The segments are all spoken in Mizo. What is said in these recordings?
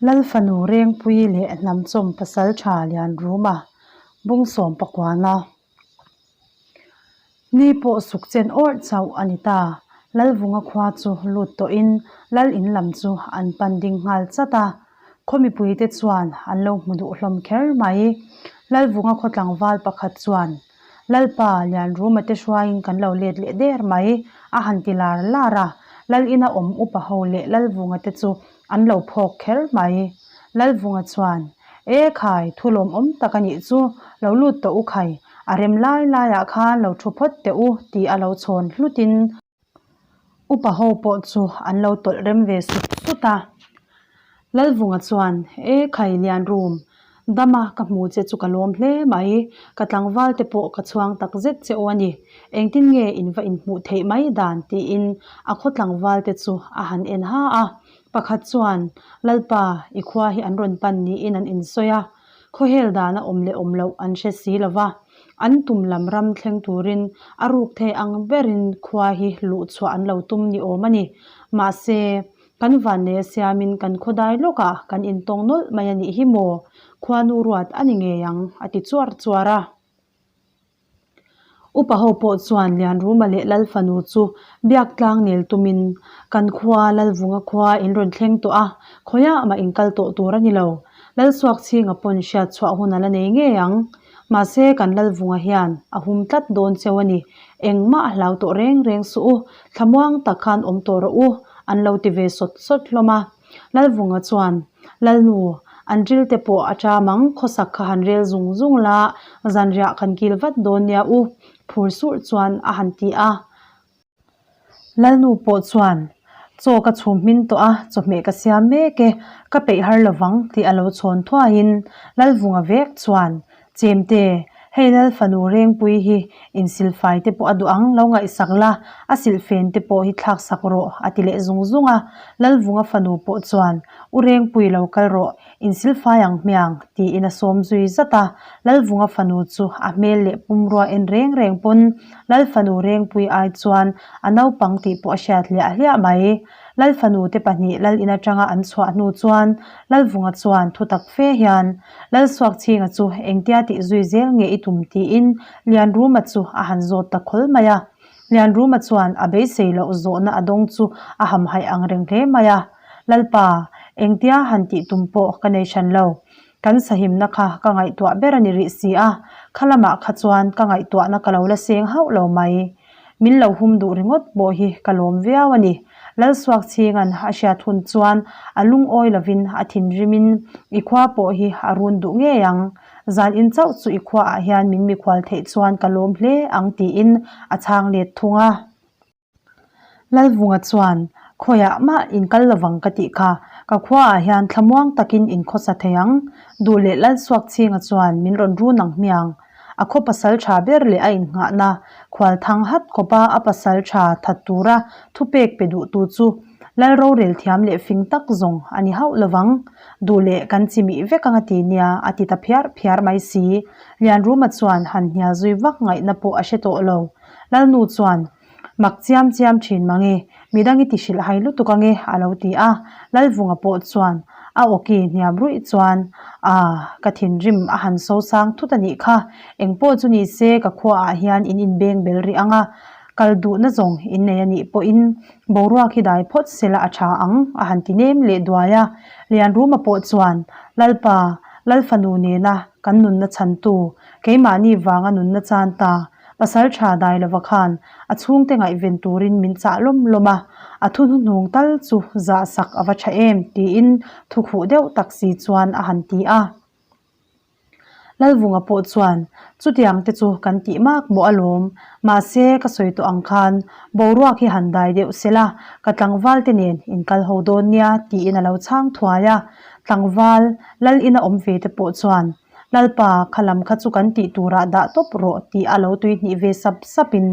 Lalfanu Rengpui leh Hnamchawm Pasaltha Lianruma Bungsawm Pakuana Ni pawh suk chen awrh chauh a ni ta. Lalvunga khua chu lut tawhin Lal in lam chu an pan ding nghal chat a. Khaw mipuite chuan an lo hmu duh hlawm kher mai. Lalvunga khaw tlangval pakhat chuan, Lalpa, Lianruma te hruaiin kan lo let leh der mai, a han ti lar lar a. Lal ina awm upa ho leh Lalvunga te chu an lo phawk kher mai. Lalvunga chuan, E khai, thu lawmawm tak a nih chu, lo lut tawh u khai, a rem lai laiah khan lo thu phawt teh u, tih a lo chhawn hlutin upa ho pawh chu an lo tawlh rem ve sut sut a. Lalvunga chuan, E khai Lianrum, Dama ka hmu che chu ka lawm hle mai, ka tlangval te pawh ka chhuang tak zet che aw a ni, engtin nge in va inhmuh theih mai dan tiin a khaw tlangval te chu a han en ha a. Pakhat chuan, Lalpa, i khua hi an rawn pan niin an insawi a, khawhel dana awm leh awm loh an hre si lo va, an tum lam ram thleng turin a ruk thei ang berin khua hi luh chhuah an lo tum ni awm a ni. Mahse, kan vannei a siamin kan khawdai lawkah kan intawng nawlh mai a nih hi maw? Khuanu ruat a ni ngei ang, a ti chuar chuar a. Upa ho pawh chuan Lianruma leh Lalfanu chu biak tlang nel tumin kan khua Lalvunga khua in rawn thleng tawh a, khawiah mah in kal tawh tur a ni lo. Lalsuakchhinga pawn hriat chhuah hun a la nei ngei ang. Mahse kan Lalvunga hian a hum tlat dawn cheu a ni. Engmah a hlau tawh reng reng suh u, thlamuang tak khan awm tawh rawh u, an lo ti ve sawt sawt hlawm a. Lalvunga chuan, Lalnu, an ril te pawh a ṭam ang, khawsak kha han rel zung zung la, zanriah kan kil vat dawn nia u, phur surh chuan a han ti a. Lalnu pawh chuan, Chaw ka chhum hmin tawh a, chawhmeh ka siam mek e, ka peih har lovang tih a lo chhawn thuaiin Lalvunga vek chuan, Chemte, hei Lal fanu Rengpui hi insilfai te pawh a duh ang, lo ngaihsak la, a silhfen te pawh hi thlaksak rawh, a ti leh zung zung a. Lalvunga fanu pawh chuan, U Rengpui lo kal rawh, insilfai ang hmiang, tiin a sawm zui zat a. Lalvunga fanu chu a hmel leh pumrua en reng reng pawn Lal fanu Rengpui ai chuan a naupang tih pawh a hriat hliah hliah mai. Lalfanu te pahnih Lal in atanga an chhuah hnu chuan Lalvunga chuan thu tak fe hian Lalsuakchhinga chu engtia tih zui zel nge i tum tiin Lianruma chu a han zawt ta khawl mai a. Lianruma chuan a beisei loh zawhna a dawng chu a hamhaih ang reng hle mai a. Lalpa, engtia han tih tum pawh ka nei hran lo. Kan sahimna kha ka ngaihtuah ber a ni rih si a, kha lamah kha chuan ka ngaihtuahna ka lo la seng hauh lo mai. Min lo hum duh ringawt pawh hi ka lawm viau a ni. Lalsuakchhinga'n a hriat hun chuan a lungawi lovin a thinrimin i khua pawh hi a run duh ngei ang. Zan in chauh chu i khuaah hian min mikhual theih chuan ka lawm hle ang tiin a chhang let thung a. Lalvunga chuan, Khawiah mah in kal lovang ka tih kha, ka khuaah hian thlamuang takin in khawsa thei ang. Duh leh Lalsuakchhinga chuan min rawn run ang hmiang. A khaw pasal tha ber leh a innghahna khual thang hat khawpa a pasal tha that tura thupek pe duhtu chu Lal rorel thiam leh fing tak zawng a ni hauh lovang. Duh leh kan chimih vek anga ti nia a ti ta phiar phiar mai si. Lianruma chuan han hnial zui vak ngaihna pawh a hre tawh lo. Lalnu chuan Mak chiam chiam thin mange, midang i ti hrilh hai lutuk ange a lo ti a, Lalvunga pawh chuan a awki hniam ruih chuan Aa, ka thinrim a han so sang thut a nih kha, engpawh chu ni se ka khuaah hian in inbeng bel rih ang a, kal duhna zawng in nei a nih pawhin boruak hi dai phawt sela a tha ang a han ti nem leh duai a, Lianruma pawh chuan Lalpa, Lalfanu nena kan nunna chhantu, keimahni vanga nunna chan ta, Pasal tha dai lova khan a chhungte ngaihven turin min chah lawm lawm a, a thu hnuhnung tal chu zah sak a va tha em tiin thu khuh deuh tak si chuan a han ti a. Lalvunga pawh chuan, Chutiang te chu kan tih mak mawh alawm, mahse ka sawi tawh ang khan boruak hi han dai deuh sela, ka tlangval te nen inkal ho dawn nia tiin a lo chhang thuai a. Tlangval lal ina awm ve te pawh chuan, Lalpa, kha lam kha chu kan tih turah dah tawp rawh tih a lo tuihnih ve sap sapin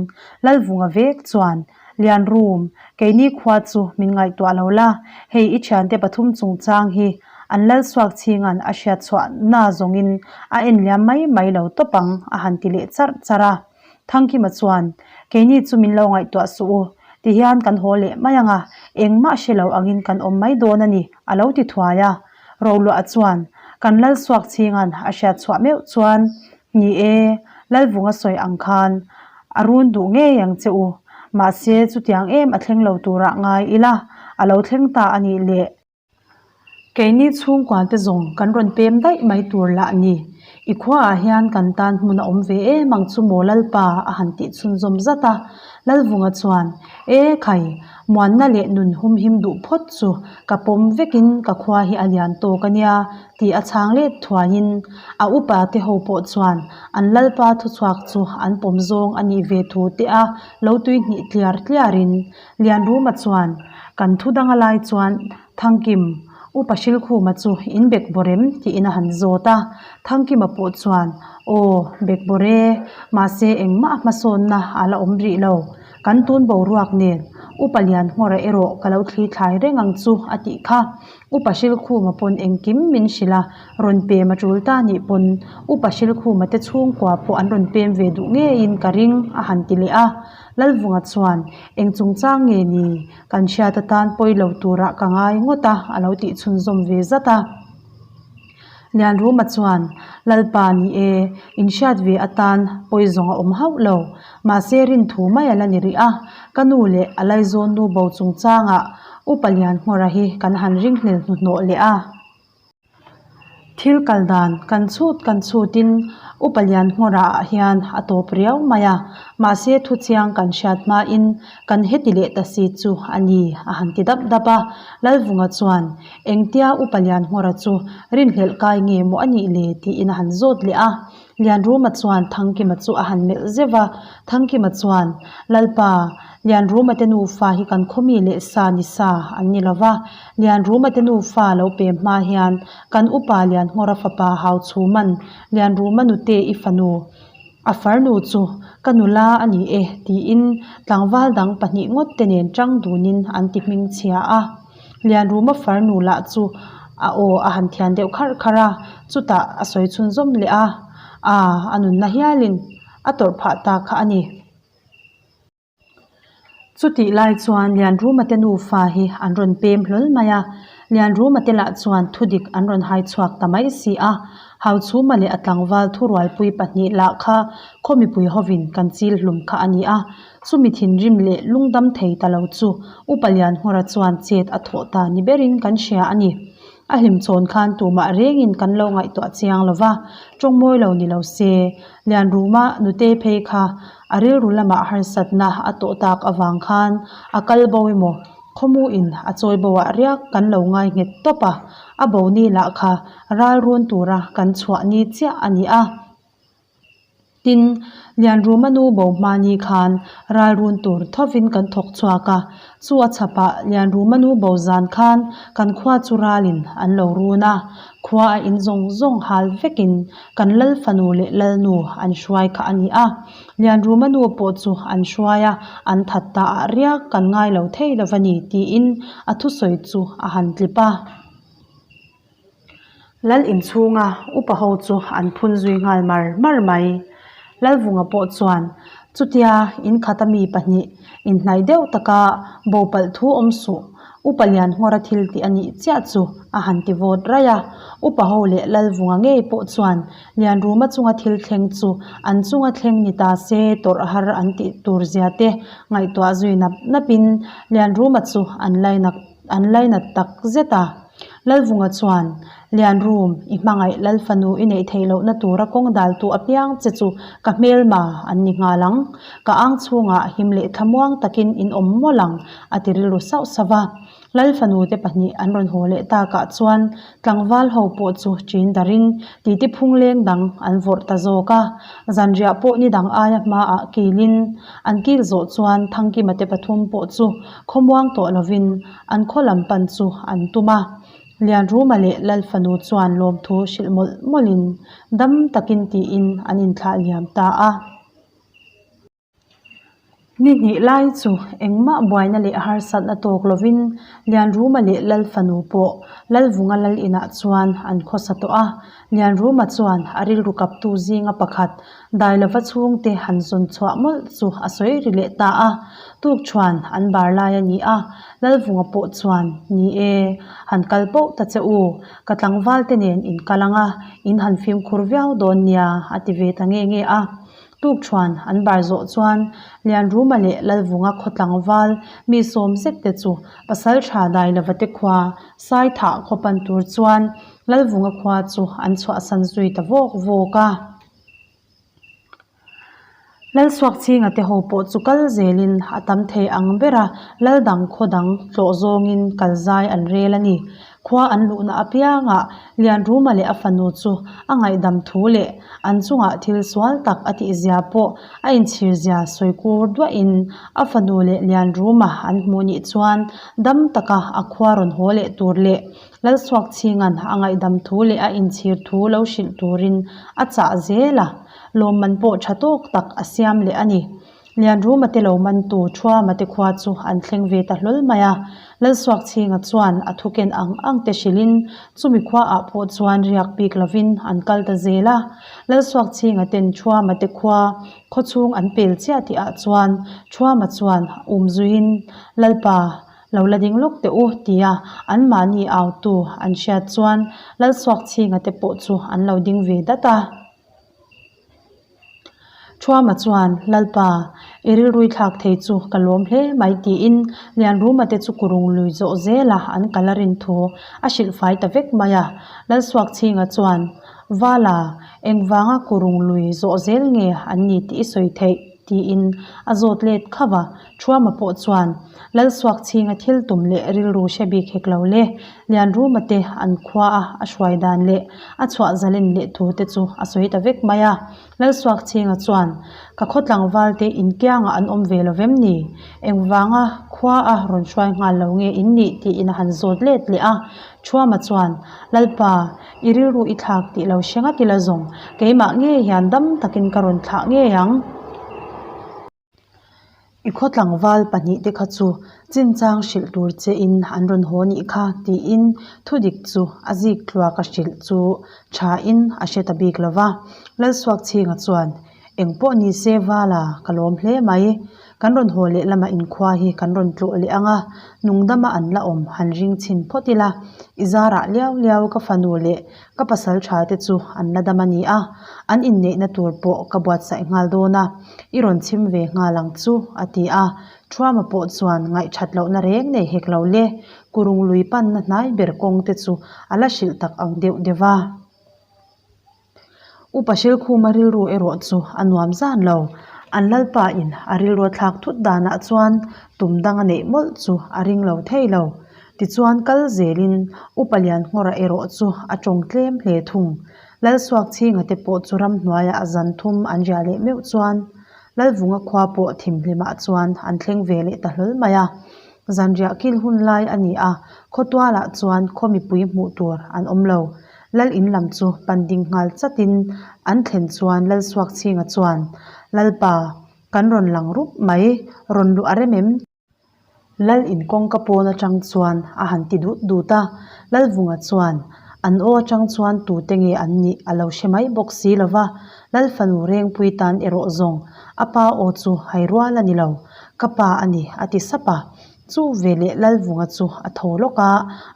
Lalvunga vek chuan, Lianrum, keini khua chu min ngaihtuah lo la, hei i thiante pathum chungchang hi an Lalsuakchhinga'n a hriatchhuah na zawngin a en liam mai mai lo tawp ang a han ti leh charh charh a. Thangkima chuan, Keini chu min lo ngaihtuah suh u, tihian kan haw leh mai ang a, engmah hre lo angin kan awm mai dawn a ni a lo ti thuai a. Roluah chuan kan lal suak chhinga'n a hriat chhuah meuh chuan, Ni e, Lalvunga sawi ang khan a run duh ngei ang che u. Mahse, chutiang em a thleng lo turah ngai ila, a lo thleng ta a nih le. Keini chhungkuante zawng kan rawn pem daih mai tur lah ni. I khuaah hian kan tan hmun a awm ve em ang chu maw Lalpa a han tih chhunzawm zat a. Lalvunga chuan, E khai, muanna leh nun humhim duh phawt chu ka pawm vekin ka khua hi a lian tawk a nia tih a chhang let thuaiin a upa te ho pawh chuan an Lalpa thuchhuak chu an pawm zawng a nih ve thu te a lo tui hnih tliar tliarin Lianruma chuan, Kan thu danga lai chuan Thangkim, Upa Hrilkhuma chu in bek bawr em? tiin a han zawt a. Thangkima pawh chuan, Aw, bek bawr e, mahse engmah hmasawnna a la awm rih lo. Kan tun boruak nen Upa Lianhmawra erawh ka lo thli thlai reng ang chu a tih kha. Upa Hrilkhuma pawn engkim min hrilh a, rawn pem a tul ta nih pawn Upa Hrilkhuma te chhungkua pawh an rawn pem ve duh ngeiin ka ring a han ti leh a. Lalvunga chuan, Eng chungchang nge ni? Kan hriat atan pawi lo turah ka ngai ngawt a, a lo tih chhunzawm ve zat a. Lianruma chuan, Lalpa ni e, inhriat ve atan pawi zawng a awm hauh lo. Mahse rinthu mai a la ni rih a, ka nu leh a laizawn nu bo chungchangah Upa Lianhmawra hi kan han ringhlel hnuhnawh leh a. Thil kal dan kan chhut kan chhutin Upa Lianhmawra ah hian a tawp riau mai a, mahse thu chiang kan hriat hmain kan heti leh ta si chu a ni a han ti dap dap a. Lalvunga chuan engtia Upa Lianhmawra chu rinhlelh kai nge maw a nih le tiin a han zawt leh a. Lianruma chuan Thangkima chu a han melh zeuh a, Thangkima chuan, Lalpa, Lianruma te nufa hi kan khawmi leh sa ni sa an ni lo va, Lianruma te nufa lo pem hma hian kan upa Lianhmawra fapa Hauchhuman Lianruma nute i fanu, a farnu chu ka nula a ni e tiin tlangval dang pahnih ngawt te nen tang dunin an ti hmingchhia a. Lianruma farnu lah chu a aw a han thian deuh kharh kharh a, chutah a sawi chhunzawm leh a, aa a nunna hialin a tawrh phah ta kha a ni. Chutih lai chuan Lianruma te nufa hi an rawn pem hlawl mai a, Lianruma te lah chuan thudik an rawn hai chhuak ta mai si a, Hauchhuma leh a tlangval thurualpui pahnih lah kha khaw mipui hovin kan chil hlum kha a ni a, Chumi thinrim leh lungdam thei ta lo chu Upa Lianhmawra chuan chet a thawh ta ni berin kan hria a ni. A hlimchhawn khan tumah rengin kan lo ngaihtuah chiang lo va, tawngmawi lo ni lo se. Lianruma nutei phei kha a rilru lamah harsatna a tawh tak avang khan a kal bo emaw khawmuin a chawi bo ah riak kan lo ngai nghet tawp a, a bo ni lah kha ral run tura kan chhuah ni chiah a ni a. Tin, Lianruma nu bo hmani khan ralrun tur thovin kan thawk chhuak a, chu a chhapah Lianruma nu bo zan khan kan khua chu ralin an lo run a, khua a in zawng zawng hal vekin kan lal fanu leh lalnu an hruai kha a ni a. Lianruma nu pawh chu an hruai a, an that ta ah riak kan ngai lo thei lo va ni tiin a thusawi chu a han tlip a. Lal inchhunga upa ho chu an phun zui nghal mar mar mai. Lalvunga pawh chuan chutia in khata mi pahnih inhnaih deuh taka bo palh thu awm suh, upa lian nghawra thil tih a nih chiah chu a han ti vawt raih a. Upa ho leh Lalvunga ngei pawh chuan Lianruma chunga thil thleng chu an chunga thleng ni ta se tawrh har an tih tur zia te ngaihtuah zui nap napin Lianruma chu an lainak an lainat tak zet a. Lalvunga chuan, Lianrum, i hmangaih Lalfanu i neih theih lohna tura kawng daltu apiang che chu ka hmelma an ni nghal ang. Ka ang chhungah him leh thlamuang takin in awm mawlh ang, a ti rilru sauh sauh a. Lalfanu te pahnih an rawn haw leh takah chuan tlangval ho pawh chu ṭin darin titi phungleng dang an vawrh ta zawk a. Zanriah pawh ni dang aia hmaah kilin an kil zawh chuan Thangkima te pathum pawh chu khawmuang tawh lovin an khaw lam pan chu an tum a. Lianruma leh Lalfanu chuan lawmthu hrilh mawlh mawlhin dam takin tiin an inthlah liam ta a. Ni hnih lai chu engmah buaina leh harsatna tawk lovin Lianruma leh Lalfanu pawh Lalvunga lal inah chuan an khawsa tawh a. Lianruma chuan a rilru kaptu zinga pakhat Dailova chhungte han zawn chhuah mawlh chu a sawi ri leh ta a. Tukṭhuan an bar lai a ni a, Lalvunga pawh chuan, Ni e, han kal poh ta che u, ka tlangvalte nen in kal ang a, in han fimkhur viau dawn nia, a ti ve ta nge nge a. Tukṭhuan an bar zawh chuan Lianruma leh Lalvunga khaw tlangval mi sawm zet te chu Pasalṭha Dailova te khua Saithah khaw pan tur chuan Lalvunga khua chu an chhuahsan zui ta vawk vawk a. Lalsuakchhinga te ho pawh chu kal zelin a tam thei ang ber a, lal dang khaw dang tlawh zawngin kal zai an rel a ni. Khua an luhna apiangah Lianruma leh a fanu chu a ngaihdam thu leh an chungah thil sual tak a tihzia pawh a inchhirzia sawi kur duahin a fanu leh Lianruma an hmuh nih chuan dam taka a khua rawn haw leh tur leh Lalsuakchhinga'n a ngaihdam thu leh a inchhir thu lo hrilh turin a chah zel a, lawmman pawh tha tawk tak a siam leh a ni. Lianruma te lo mantu Thuama te khua chu an thleng ve ta hlawl mai a, Lalsuakchhinga chuan a thuken ang ang te hrilhin chumi khuaah pawh chuan riak bik lovin an kal ta zel a. Lalsuakchhinga ten Thuama te khua khawchhung an pel chiah tihah chuan Thuama chuan umzuiin, Lalpa, Lo la ding lawk teh u, tia anmahni autu an hriat chuan Lalsuakchhinga te pawh chu an lo ding ve dat a. Thuama chuan, Lalpa, i rilrui thlak thei chu ka lawm hle mai tiin Lianruma te chu kurung lui zawh zela an kal a rin thu a hrilh fai ta vek mai a. Lalsuakchhinga chuan, Vala, engvanga kurung lui zawh zel nge an ni tih i sawi theih? tiin a zawt let khauh a. Thuama pawh chuan, Lalsuakchhinga thil tum leh rilru hre bik hek lo le, Lianruma te an khua a a hruai dan leh a chhuah zalen leh thu te chu a sawi ta vek mai a. Lalsuakchhinga chuan, Ka khaw tlangval te inkiangah an awm ve lo vem ni? Engvanga khua a rawn hruai nghal lo nge in nih? tiin a han zawt let leh a. Thuama chuan, Lalpa, i rilru i thlak tih lo hre ngat ila zawng, keimah ngei hian dam takin ka rawn thlah ngei ang. I khaw tlangval pahnihte kha chu chinchang hrilh tur che in an rawn haw nih kha tiin thudik chu a zik tluak a hrilh chu tha in a hre ta bik lo va. Lalsuakchhinga chuan, Eng pawh ni se Vala, ka lawm hle mai. Kan rawn haw leh lamah inkhua hi kan rawn tlawh leh ang a, nungdama an la awm han ring chhin phawt ila. I zarah liau liau ka fanu leh Ka pasal tha te chu an la dam a ni a, an inneihna tur pawh ka buatsaih nghal dawn a, i rawn chhim ve nghal ang chu, a ti a. Thuama pawh chuan ngaihthat lohna reng nei hek lo le, kurung lui panna hnai ber kawng te chu a la hrilh tak ang deuh deuh a. Upa Hrilkhuma rilru erawh chu a nuam zan lo, an lalpa in a rilru a thlak thut danah chuan tum dang a neih mawlh chu a ring lo thei lo. Tichuan kal zelin Upa Lianhngawra erawh chu a tawng tlem hle thung. Lalsuakchhinga te pawh chu ramhnuaiah zan thum an riah leh meuh chuan Lalvunga khua pawh thimhlimah chuan an thleng ve leh ta hlawl mai a. Zanriah kil hun lai a ni a, khawtualah chuan khaw mipui hmuh tur an awm lo. Lal in lam chu pan ding nghal chatin an thlen chuan Lalsuakchhinga chuan, Lalpa, kan rawn lang rup mai, rawn luh a rem em? Lal in kawngka pawn atang chuan a han ti dut dut a, Lalvunga chuan an aw atang chuan tute nge an nih a lo hre mai bawk si lo va, Lal fanu Rengpui tan erawh zawng a pa aw chu hai rual a ni lo, ka pa a ni a ti sap a. Chu veleh Lalvunga chu a tho lawk a,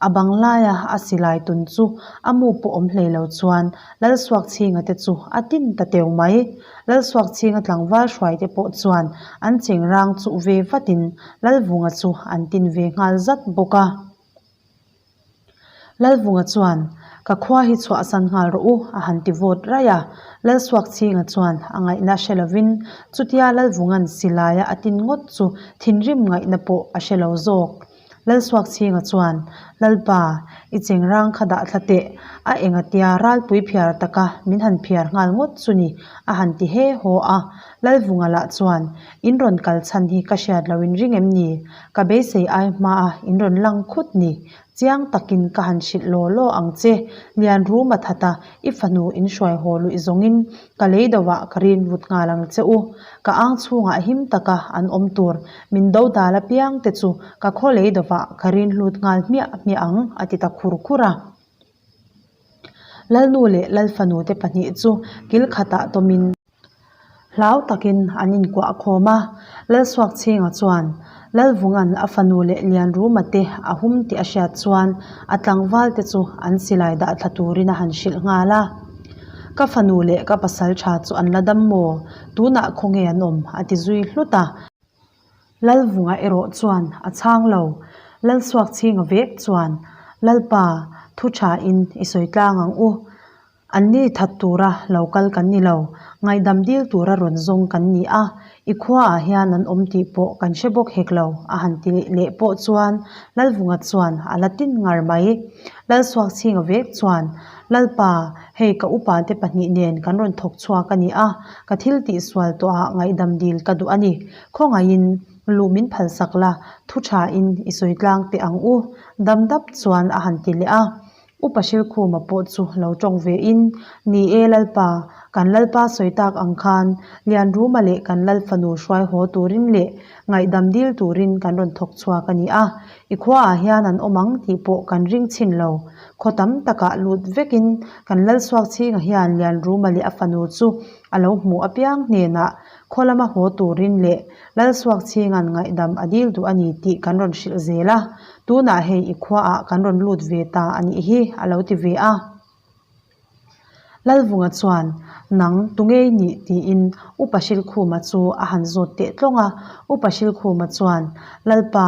a bang laia a silai tun chu a mu pawh awm hlei lo chuan Lalsuakchhinga te chu a tin ta teu mai. Lalsuakchhinga tlangval hruaite pawh chuan an chengrang chuh ve vatin Lalvunga chu an tin ve nghal zat bawk a. Lalvunga chuan, Ka khua hi chhuahsan nghal rawh u, a han ti vawt raih a. Lalsuakchhinga chuan a ngaihna hre lovin chutia Lalvunga'n silaia a tin ngawt chu thinrim ngaihna pawh a hre lo zawk. Lalsuakchhinga chuan, Lalpa, i chengrang kha dah thla teh, a engatia ralpui phiar taka min han phiar nghal ngawt chu ni, a han ti he haw a. Lalvunga lah chuan, In rawn kal chhan hi ka hriat lo in ring em ni? Ka beisei ai hmaa in rawn lang khut ni. Chiang takin ka han hrilh law law ang che. Lianruma thata i fanu in hruai haw luih zawngin ka lei deuhah ka rin vut nghal ang che u. Ka ang chhungah him taka an awm tur min do dal apiang te chu ka khaw lei deuhah ka rin hlut nghal hmiah hmiah ang a ti ta khur khur a. Lalnu leh Lalfanu te pahnih chu kil khatah tawmin. Hlau takin an inkuah khawm a, Lalsuakchhinga chuan Lalvunga'n a fanu leh Lianruma te a hum tih a hriat chuan a tlangval te chu an silai dah thla turin a han hrilh nghal a. Ka fanu leh ka pasal tha chu an la dam maw? Tunah khawnge an awm? a ti zui hlut a. Lalvunga erawh chuan a chhang lo. Lalsuakchhinga vek chuan, Lalpa, thu thain i sawi tlang ang u. An ni that tura lo kal kan ni lo, ngaihdam dil tura rawn zawng kan ni a, i khuaah hian an awm tih pawh kan hre bawk hek lo, a han ti leh pawh chuan Lalvunga chuan a la tin ngar mai. Lalsuakchhinga vek chuan, Lalpa, hei ka upate pahnih nen kan rawn thawk chhuak a ni a, ka thil tihsual tawhah ngaihdam dil ka duh a ni. Khawngaihin luh min phalsak la, thu thain i sawi tlang teh ang u, dam dap chuan a han ti leh a. Upa Hrilkhuma pawh chu lo tawng ve in, Ni e Lalpa, kan Lalpa sawi tak ang khan Lianruma leh kan Lal fanu hruai haw turin leh ngaihdam dil turin kan rawn thawk chhuak a ni a, i khuaah hian an awm ang tih pawh kan ring chhin lo. Khaw tam takah lut vekin kan Lal Suakchhinga hian Lianruma leh a fanu chu a lo hmuh apiang hnenah Khaw lama haw turin leh Lalsuakchhinga'n ngaihdam a dil duh a ni tih kan rawn hrilh zel a, tunah hei i khuaah kan rawn lut ve ta a nih hi a lo ti ve a. Lalvunga chuan, Nang, tungei nih? tiin Upa Hrilkhuma chu a han zawt teh tlawng a. Upa Hrilkhuma chuan, Lalpa,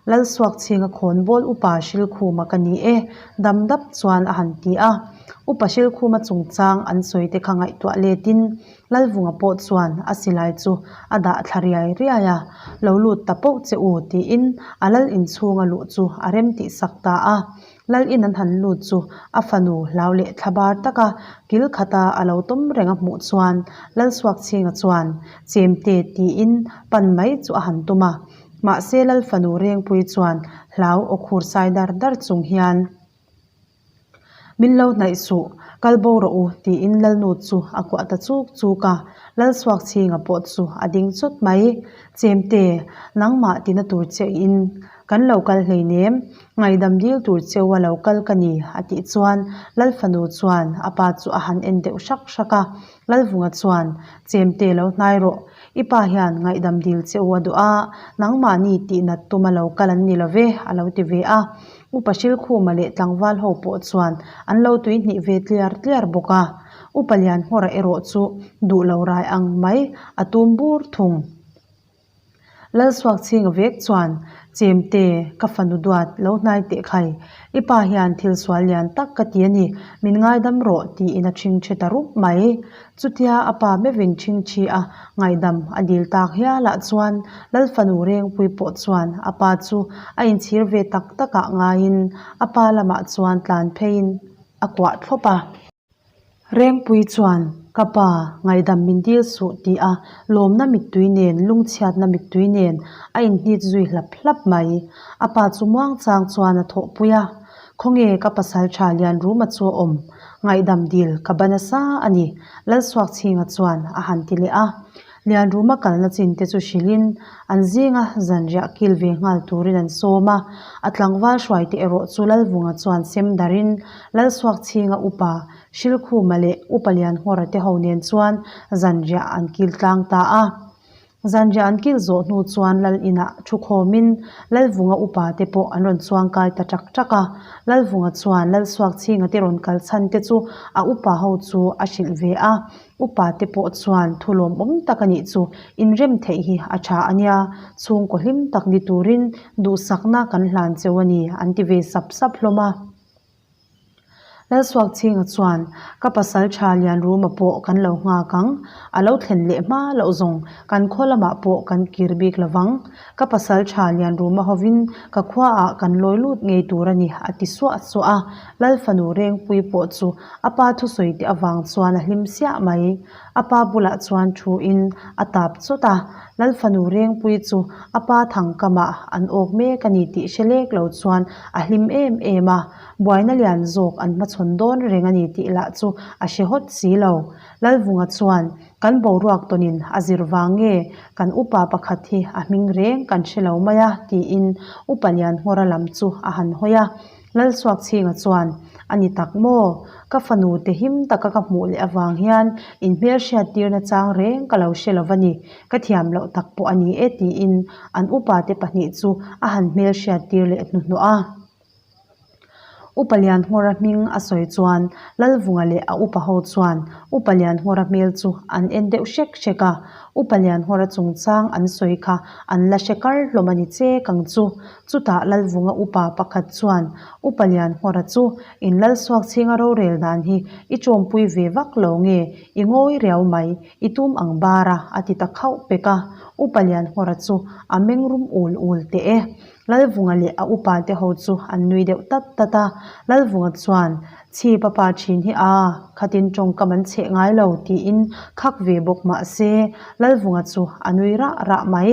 Lalsuakchhinga khawnbawl Upa Hrilkhuma ka ni e, dam dap chuan a han ti a. Upa Hrilkhuma chungchang an sawi te kha ngaihtuah letin Lalvunga pawh chuan a silai chu a dah thla riai riai a, Lo lut ta poh che u tiin a lal inchhunga luh chu a rem tih sak ta a. Lal in an han lut chu a fanu hlau leh thla bar taka kil khata a lo tawm reng a hmuh chuan Lalsuakchhinga chuan Chemte tiin pan mai chu a han tum a. Mahse Lal fanu Rengpui chuan hlau aw khur sai dar dar chung hian, Min lo hnaih suh, kal bo rawh u, tiin Lalnu chu a kuah ta chuk chuk a. Lalsuakchhinga pawh chu a ding chawt mai. Chemte, nangmah tina tur che in kan lo kal hleinem, ngaihdam dil tur cheu a lo kal ka ni, a tih chuan Lalfanu chuan a pa chu a han en deuh hrak hrak a. Lalvunga chuan, Chemte lo hnai rawh, i pa hian ngaihdam dil cheu a duh a, nangmahni tihnat tuma lo kal an ni lo ve, a lo ti ve a. Upa Hrilkhuma leh tlangval ho pawh chuan an lo tuihnih ve tliar tliar bawk a, Upa Lianhmawra erawh chu duh lo rai ang mai a tum bur thung. Lalsuakchhinga vek chuan, Chemte, ka fanu duat, lo hnai teh khai. I pa hian thil sual lian tak ka ti a ni, min ngaidam rawh tiin a ṭhingṭhi ta rup mai. Chutia a pa meuhin ṭhingṭhi a ngaihdam a dil tak hialah chuan Lalfanu Rengpui pawh chuan a pa chu a inchhir ve tak takah ngaiin a pa lamah chuan tlan pheiin a kuah thlawp a. Rengpui chuan, Ka pa, ngaihdam min dil suh tih a lawmna mittui nen lungchhiatna mittui nen a inhnit zui hlap hlap mai. A pa chu muangchang chuan a thawhpui a. Khawnge ka pasal tha Lianruma chu a awm? Ngaihdam dil ka ba nasa a ni, Lalsuakchhinga chuan a han ti leh a. Lianruma kalna chin te chu hrilhin an zinga zanriah kil ve nghal turin an sawm a. A tlangval hruaite erawh chu Lalvunga chuan sem darin Lalsuakchhinga upa Hrilkhuma leh Upa Lianhmawra te ho nen chuan zanriah an kil tlang ta a. Zanriah an kil zawh hnu chuan Lal inah thu khawmin Lalvunga upa te pawh an rawn chuang kai ta ṭak ṭak a. Lalvunga chuan Lalsuakchhinga te rawn kal chhan te chu a upa ho chu a hrilh ve a. Upa te pawh chuan thu lawmawm tak a nih chu inrem theih hi a ṭha a nia, chhungkaw hlim tak ni turin duhsakna kan hlan cheu a ni an ti ve sap sap hlawm a. Lalsuakchhinga chuan, Ka pasal tha Lianruma pawh kan lo nghak ang, a lo thlen leh hma loh zawng kan khaw lamah pawh kan kir bik lo vang. Ka pasal tha Lianruma hovin ka khuaah kan lawi lut ngei tur a ni, a ti suah suah a. Lal fanu Rengpui pawh chu a pa thusawi te avang chuan a hlim siah mai. A pa bulah chuan thuin a tap chawt a, Lal fanu Rengpui chu a pa thangkamah an awk mek a ni tih hre lek lo chuan a hlim em em a. Buaina lian zawk an hmachhawn dawn reng a ni tih lah chu a hre hawt si lo. Lalvunga chuan, Kan boruak tawnin a zir vang nge kan upa pakhat hi a hming reng kan hre lo mai a tiin upa Lianhmawra lam chu a han hawi a. Lalsuakchhinga chuan, A ni tak maw? Ka fanu te him taka ka hmuh leh avang hian inhmelhriat tirna chang reng ka lo hre lo va ni. Ka thiam loh tak pawh a ni e tiin an upa te pahnih chu a han hmelhriat tir leh hnuhnawh a. Upa Lianhmawra hming a sawi chuan Lalvunga leh a upa ho chuan Upa Lianhmawra hmel chu an en deuh hrek hrek a, Upa Lianhmawra chungchang an sawi kha an la hre kar hlawm a ni che kang chu. Chutah Lalvunga upa pakhat chuan Upa Lianhmawra chu in Lalsuak chhinga rorel dan hi i tawmpui ve vak lo nge i ngawi riau mai, i tum ang bar a a ti ta khauh pek a. Upa Lianhmawra chu a meng rum ul ul teh e. Lalvunga leh a upa te ho chu an nui deuh tat tat a, Lalvunga chuan, Chhi papa thin hi a, khatin tawngkam an chheh ngai lo tiin khak ve bawk mah se, Lalvunga chu a nui rah rah mai.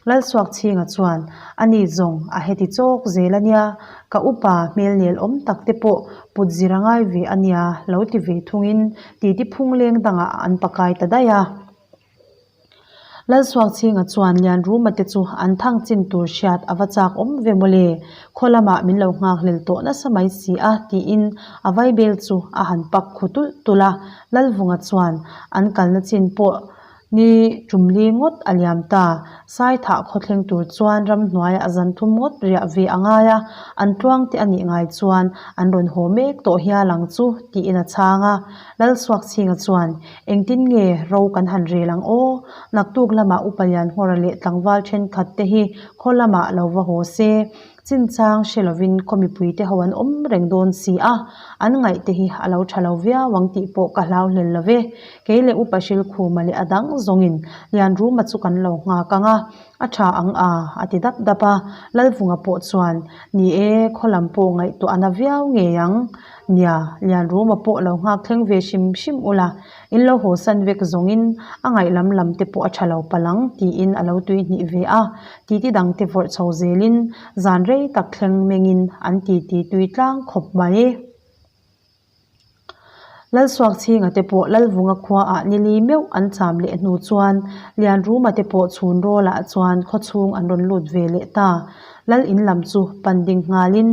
Lalsuakchhinga chuan, Ani zawng a heti chawk zel a nia, ka upa hmel nel awm tak te pawh put zir a ngai ve a nia lo ti ve thungin titi phung leng dangah an pakai ta daih a. Lalsuakchhinga chuan Lianruma te chu an thang chin tur hriat a va chak awm ve mawle, khaw lamah min lo nghak hlel tawh nasa mai si a tiin a vaibel chu a han pak khu tulh tulh a. Lalvunga chuan an kalna chin pawh ni tumli ngawt a liam ta, Saithah khawthleng tur chuan ramhnuaiah a zan thum ngawt riah ve a ngai a, an tluang te a nih ngai chuan an rawn haw mek tawh hial ang chu tiin a chhang a. Lalsuakchhinga chuan Engtin nge ro kan han rel ang aw? Naktuk lamah Upa Lianhmawra leh tlangval thenkhat te hi khaw lamah lo va haw se, chinchang hre lovin khaw mipui te ho an awm reng dawn si a, an ngaih te hi a lo tha lo viau ang tih pawh ka hlau hlel lo ve. Kei leh Upa Hrilkhuma leh a dang zawngin Lianruma chu kan lo nghak ang a, a tha ang a, a ti dap dap a. Lalvunga pawh chuan, Ni e, khaw lam pawh ngaihtuah a na viau ngei ang. Nia, Lianruma pawh lo nghak thleng ve hrim hrim ula, in lo haw san vek zawngin a ngaih lam lam te pawh a tha lo palh ang, tiin a lo tuihnih ve a. Titi dang te vawrh chho zelin zan rei tak thleng mengin an titi tui tlang khawp mai. Lalsuakchhinga te pawh Lalvunga khuaah nili meuh an cham leh hnu chuan Lianruma te pawh chhun rawlah chuan khawchhung an rawn lut ve leh ta. Lal in lam chu pan ding nghalin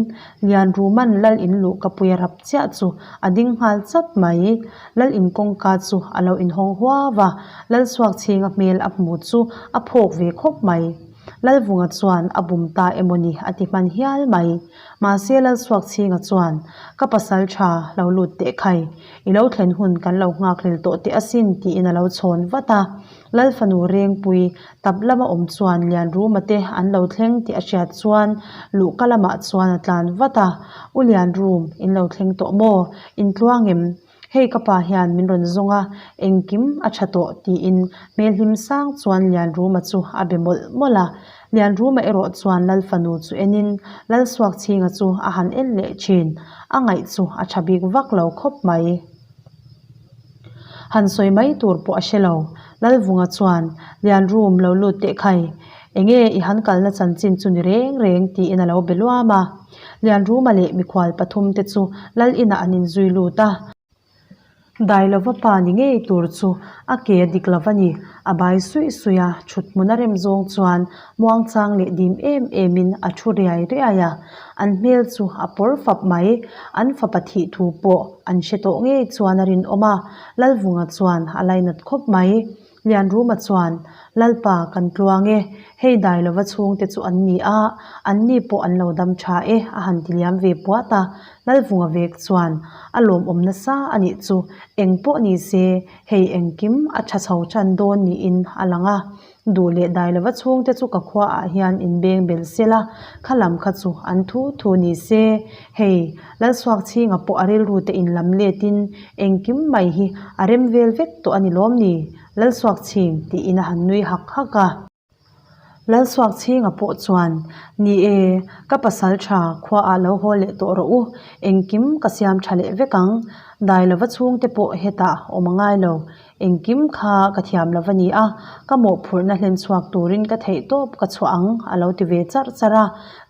Lianruma'n Lal in luh ka pui a rap chiah chu a ding nghal chat mai. Lal in kawngka chu a lo inhawng huau a, Lalsuakchhinga hmel a hmu chu a phawk ve khawp mai. Lalvunga chuan a bum ta emaw ni a ti hman hial mai. Mahse Lalsuakchhinga chuan, Ka pasal tha, lo lut teh khai. I lo thlen hun kan lo nghakhlel tawh teh asin tiin a lo chhawn vat a. Lal fanu Rengpui tap lama awm chuan Lianruma te an lo thleng tih a hriat chuan luhka lamah chuan a tlan vat a, U Lianrum, in lo thleng tawh maw? In tluang em? Hei ka pa hian min rawn zawng a, engkim a tha tawh tiin hmel hlim sang chuan Lianruma chu a be mawlh mawlh a. Lianruma erawh chuan Lal fanu chu enin Lalsuakchhinga chu a han en leh thin. A ngaih chu a tha bik vak lo khawp mai. Han sawi mai tur pawh a hre lo. Lalvunga chuan, Lianrum lo lut teh khai, enge i han kalna chanchin chu ni reng reng tiin a lo be luam a. Lianruma leh mikhual pathum te chu Lal inah an inzui lut a. Dailova pa ni ngei tur chu a ke a dik lova ni. A bai suih suih a, thut hmun a rem zawng chuan muangchang leh dim em emin a thu riai riai a. An hmel chu a pawr fap mai. An fapa thih thu pawh an hre tawh ngei chuan a rinawm a, Lalvunga chuan a lainat khawp mai. Lianruma chuan, Lalpa, kan tluang e, hei Dailova chhungte chu an ni a, anni pawh an lo dam tha e, a han ti liam ve puat a. Lalvunga vek chuan, A lawmawm nasa a nih chu, eng pawh ni se, hei engkim a tha chho tan dawn niin a lang a. Duh leh Dailova chhungte chu ka khua ah hian inbeng bel sela, kha lam kha chu an thu thu ni se. Hei, Lalsuakchhinga pawh a rilru te inlam letin engkim mai hi a rem vel vek tawh a ni lawm ni? Lalsuakchhing tiin a han nui hak hak a. Lalsuakchhinga pawh chuan, Ni e, ka pasal tha khua ah lo haw leh tawh rawh u, engkim ka siam tha leh vek ang. Dailova chhungte pawh hetah awm a ngai lo, Engkim kha ka thiam lo va ni a, ka mawhphurhna hlen chhuak turin ka theih tawp ka chhuah ang, a lo ti ve charh charh a.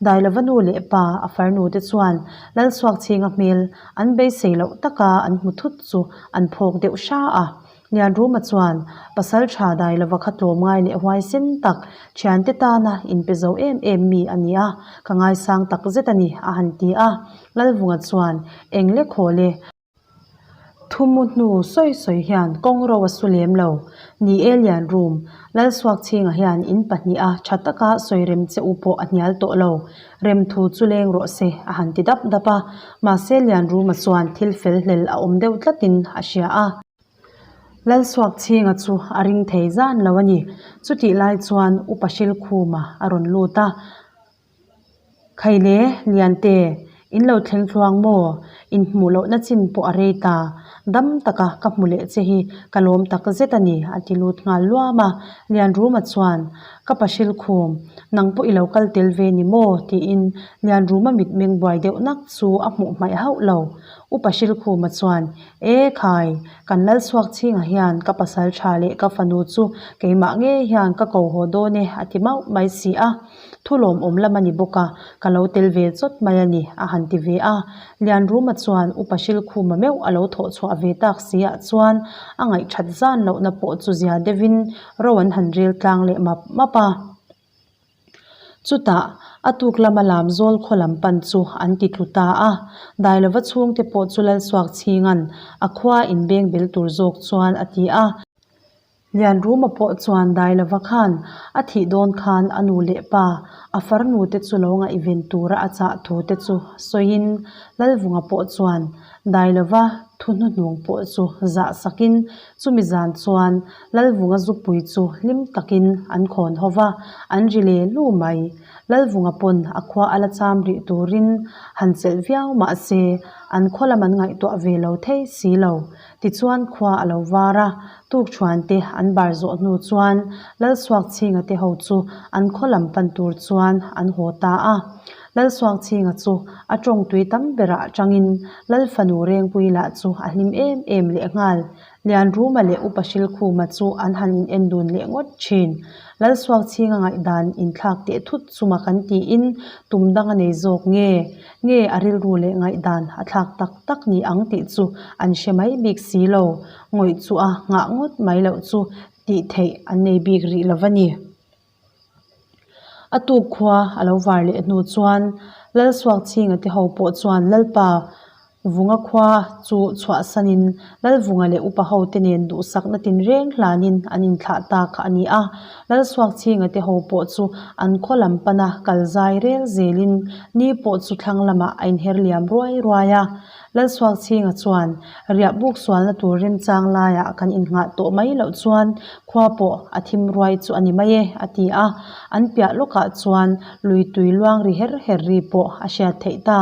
Dailova nu leh pa, a farnu te chuan Lalsuakchhinga hmel an beisei loh taka an hmu thut chu an phawk deuh hra a. Lianruma chuan, Pasal tha Dailova kha tlawmngai leh huaisen tak, thiante tana inpe zo em em mi a ni a, ka ngaisang tak zet a ni, a han ti a. Lalvunga chuan, Eng le khaw le? Thumu hnu sawi sawi hian kawng ro a su lem lo. Ni e Lianrum, Lalsuakchhinga hian in pahniha tha taka sawi rem che u pawh a hnial tawh lo. Rem thu chu leng rawh se a han ti dap dap a. Mahse Lianruma chuan thil fel hlel a awm deuh tlatin a hria a. Lalsuakchhinga chu a ring thei zan lo a ni. Chutih lai chuan Upa Hrilkhuma a rawn lut a. Khaile, Liante, in lo thleng thluang maw? In hmuh lohna chin pawh a rei ta. Dam taka ka hmu leh che hi ka lawm tak zet a ni, a ti lut nghal luam a. Lianruma chuan, Ka pahrilh khum, nang pawh i lo kal tel ve ni maw? tiin Lianruma mitmeng buai deuh nak chu a hmuh hmaih hauh lo. U Pahrilkhuma chuan, E khai, kan Lalchhuak chhingah hian ka pasal tha leh ka fanu chu keimah ngei hian ka ko haw dawn e, a ti mauh mai si a. Thu lawmawm lam a ni bawk a, ka lo tel ve chawt mai a ni, a han ti ve a. Lianruma chuan Upa Hrilkhuma meuh a lo thawh chhuah ve tak si ah chuan a ngaihthat zan lohna pawh chu zia deuhin ro an han rel tlang leh map map a. Chutah, a tuk lama lam zawl khaw lam pan chu an ti tlu ta a. Dailova chhungte pawh chu Lalsuakchhinga'n a khua inbeng bel tur zawk chuan a ti a. Lianruma pawh chuan Dailova khan a thih dawn khan a nu leh pa, a farnu te chu lo ngaihven tura a chah thu te chu sawiin Lalvunga pawh chuan Dailova thu hnuhnung pawh chu zah sakin chumi zan chuan Lalvunga zupui chu hlim takin an khawn ho va, an ri le lu mai. Lalvunga pawn a khua a la cham rih turin han chelh viau mah se an khaw lam an ngaihtuah ve lo thei si lo. Tichuan khua a lo var a, tukṭhuan te an bar zawh hnu chuan Lalsuakchhinga te ho chu an khaw lam pan tur chuan an haw ta a. Lalsuakchhinga chu a tawngtui tam berah atangin Lalfanu Rengpui lah chu a hlim em em lehnghal. Lianruma leh Upa Hrilkhuma chu an han in en dun leh ngawt thin. Lalsuakchhinga ngaihdan inthlak teh thut chuma kan tiin tum dang a nei zawk nge? Nge a rilru leh ngaihdan a thlak tak tak ni ang tih chu an hre mai bik si lo. Ngawih chu a nghah ngawt mai loh chu tih theih an nei bik rih lo va ni. A tuk khua a lo var leh hnu chuan Lalsuakchhinga te ho pawh chuan Lalpa Vunga khua chu chhuahsanin Lalvunga leh upa ho te nen duhsakna tinreng hlanin an inthlah ta kha a ni a. Lalsuakchhinga te ho pawh chu an khaw lam pana kal zai rel zelin ni pawh chu thlang lamah a inher liam ruai ruai a. Lalsuakchhinga chuan riah buk sualna tur remchang laiah kan innghah tawh mai loh chuan khua pawh a thim ruai chu a ni mai e, a ti a. An piah lawkah chuan lui tui luang ri her her ri pawh a hriat theih ta.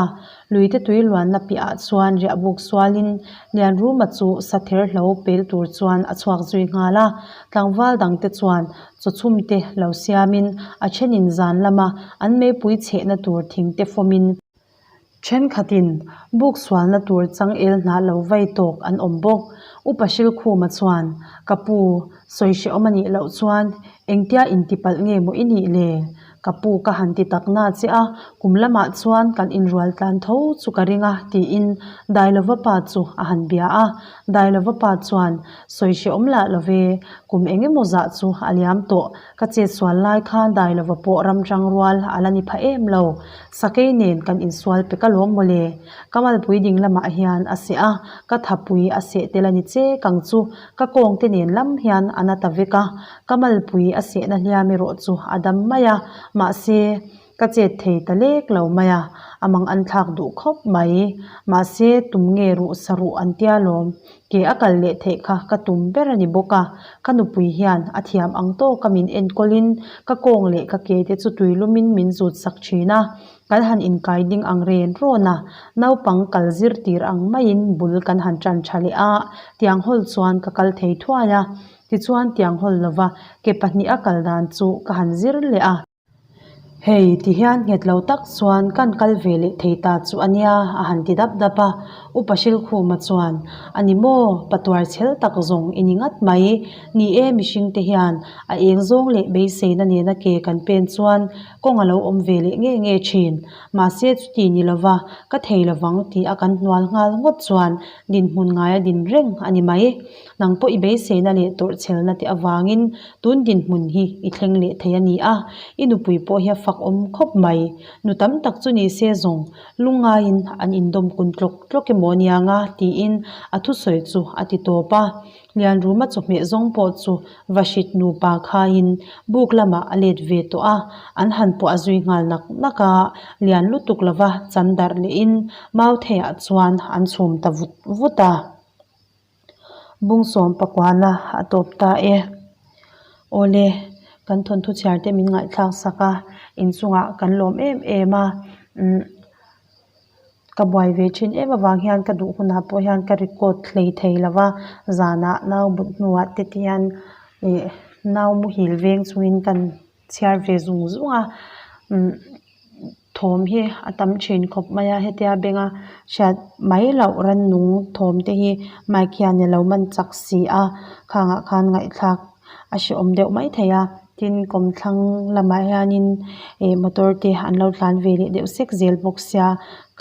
Luite tui luanna piahah chuan riahbuk sualin Lianruma chu sather hlo pel tur chuan a chhuak zui nghal a. Tlangval dangte chuan chawchhum te lo siamin a thenin zan lama an meipui chhehna tur thing te fawmin thenkhatin buk sualna tur changel hnah lo vai tawk an awm bawk. Upa Hrilkhuma chuan, Ka pu, sawi hrehawm a nih loh chuan engtia intipalh nge maw i nih le? Ka pu ka han ti tak na che a, kum lamah chuan kan inrual tlan tho chu ka ring a, tiin Dailova pa chu a han bia a. Dailova pa chuan, Sawi hrehawm lah lo ve, kum eng emaw zah chu a liam tawh, ka chetsual lai khan Dailova pawh ram tang rual a la ni pha em lo, sakei nen kan insual pek alawm mawle. Ka malpui ding lamah hian a seh a, ka thapui a seh tel a ni che kang chu ka kawng te nen lam hian a na ta vek a, ka malpui a sehna hliam erawh chu a dam mai a, mahse ka chet thei ta lek lo mai a, a mang an thlak duh khawp mai. Mahse tum nge ruh sa ruh an tia lawm, ke a kal leh theih kha ka tum ber a ni bawk a, ka nupui hian a thiam ang tawka min enkawlin ka kawng leh ka ke te chu tuilumin min zut sak thin a, Kan han inkai ding ang ren rawn a, naupang kal zir tir ang maiin bul kan han tan tha leh a, tiang hawl chuan ka kal thei thuai a, tichuan tiang hawl lova ke pahniha kal dan chu ka han zir leh a. Hei, ti hian nghet lo tak chuan kan kal ve leh thei ta chu a nia, a han ti dap dap a. Upa Hrilkhuma chuan, A ni maw, patuar chhel tak zawng i ni ngat mai, ni e mihringte hian a eng zawng leh beiseina nena ke kan pen chuan Kawng a lo awm ve leh nge nge thin. Mahse chuti ni lova ka thei lovang tih a kan hnual nghal ngawt chuan dinhmun ngaia din reng a ni mai. Nang pawh i beiseina leh tawrhchhelna te avangin tun dinhmun hi i thleng leh thei a ni a, i nupui pawh hi a fak awm khawp mai. Nu tam tak chu ni se zawng lungngaiin an indawm kun tlawk tlawk emaw aniang a tiin a thusawi chu a ti tawp a. Lianruma chawhmeh zawng pawh chu Vahrit nupa khaiin buk lamah a let ve tawh a, an han puah zui nghal nak nak a, lian lutuk lova chan darh lehin Mautheiah chuan an chhum ta vut vut a. Bungsawm pakuana a tawp ta e. Awle, kan thawnthu chhiar te min ngaihthlak sak a, inchungah kan lawm em em a, umm. Ka buai ve thin em avang hian ka duh hunah pawh hian ka record hlei thei lo va, zanah nau but hnuah te hian ih nau muhil veng chungin kan chhiar ve zung zung a, umm thawm hi a tam thin khawp mai a hetia benga hriat mai loh rannung thawm te hi mic hian a lo man chak si a, khangah khan ngaihthlak a hrehawm deuh mai thei a tin kawmthlang lamah hianin ih motor te an lo tlan ve leh deuh sek zel bawk sia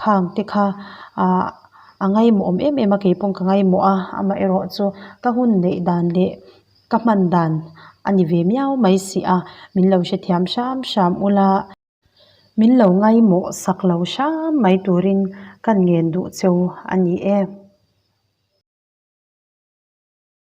khang te kha ahh a ngaimawh awm em em a keipawh ka ngaimawh a amaherawh chu ka hun neih dan leh ka hman dan a ni ve miau mai si a min lo hrethiam hram hram ula. Min lo ngaimawh sak lo hram mai turin kan ngen duh cheu a ni e.